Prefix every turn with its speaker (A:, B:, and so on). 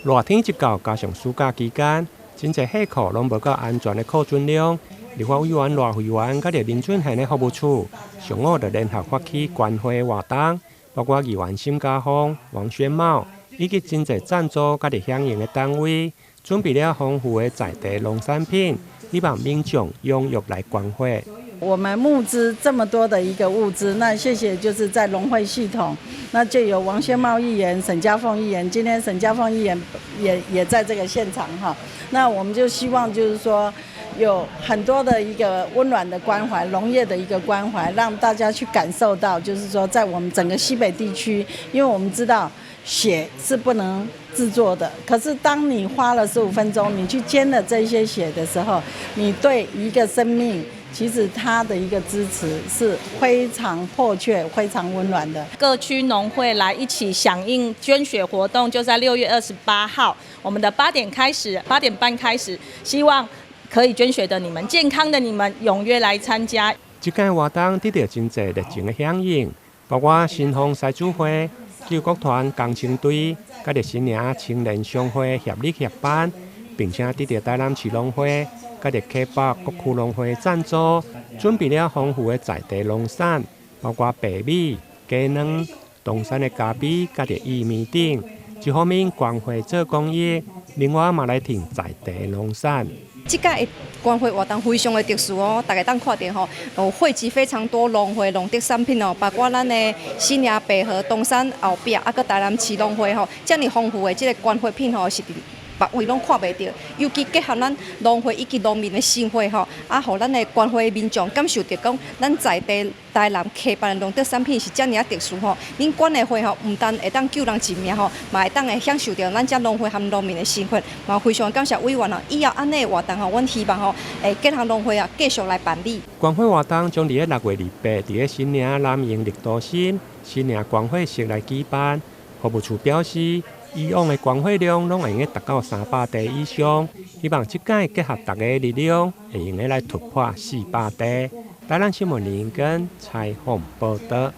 A: 熱天一到，加上暑假期間，真濟貨庫攏無夠安全的庫存量。立法委員賴惠員佮著林俊賢的服務處，上午就聯合發起捐血活動，包括議員沈家鋒、王宣茂以及真濟贊助佮著響應的單位，準備了豐富的在地農產品，希望民眾踴躍來捐血。
B: 我們募資這麼多的一個物資，那謝謝就是在農會系統，那就有王宣茂議員、沈家鳳議員，今天沈家鳳議員也在這個現場哈。那我們就希望就是說，有很多的一個溫暖的關懷，農業的一個關懷，讓大家去感受到，就是說在我們整個西北地區，因為我們知道血是不能製作的，可是當你花了15分鐘，你去捐了這些血的時候，你對一個生命，其實他的一個支持是非常迫切、非常溫暖的。
C: 各區農會來一起響應捐血活動，就在6月28號，我們的8點開始，8點半開始，希望可以捐血的你們、健康的你們踴躍來參加。
A: 這屆活動得到真濟熱情的響應，包括新豐獅子會、救國團工程隊、佮著新營青年商會協力協辦，並且得到台南市農會、佮著溪北各區農會贊助，準備了豐富的在地農產，包括白米、雞卵、東山的咖啡、佮著薏米等。一方面捐血做公益，另外嘛來挺在地農產。
D: 這屆的捐血活動非常的特殊哦，大家當看著吼，有匯集非常多農會農特產品哦，包括咱的新營白河、東山後壁，啊，閣台南市農會吼，遮爾豐富的這個捐血品吼，是佇別位攏看袂著，尤其結合咱農會以及農民的生活吼，啊，予咱的捐血民眾感受著講，咱在地台南溪北的農特產品是遮爾仔特殊吼。恁捐的血吼，毋但會當救人一命吼，嘛會當會享受著咱遮農會和農民的生活。嘛非常感謝委員哦，以後按呢活動吼，阮希望吼，會結合農會啊，繼續來辦理。
A: 捐血活動將佇咧6月28，佇咧新營南營綠都心新營捐血室來舉辦。服務處表示，以往的捐血量攏會用達到300袋以上，希望這屆結合大家的力量，會用得來突破400袋。台南新聞林根採訪報導。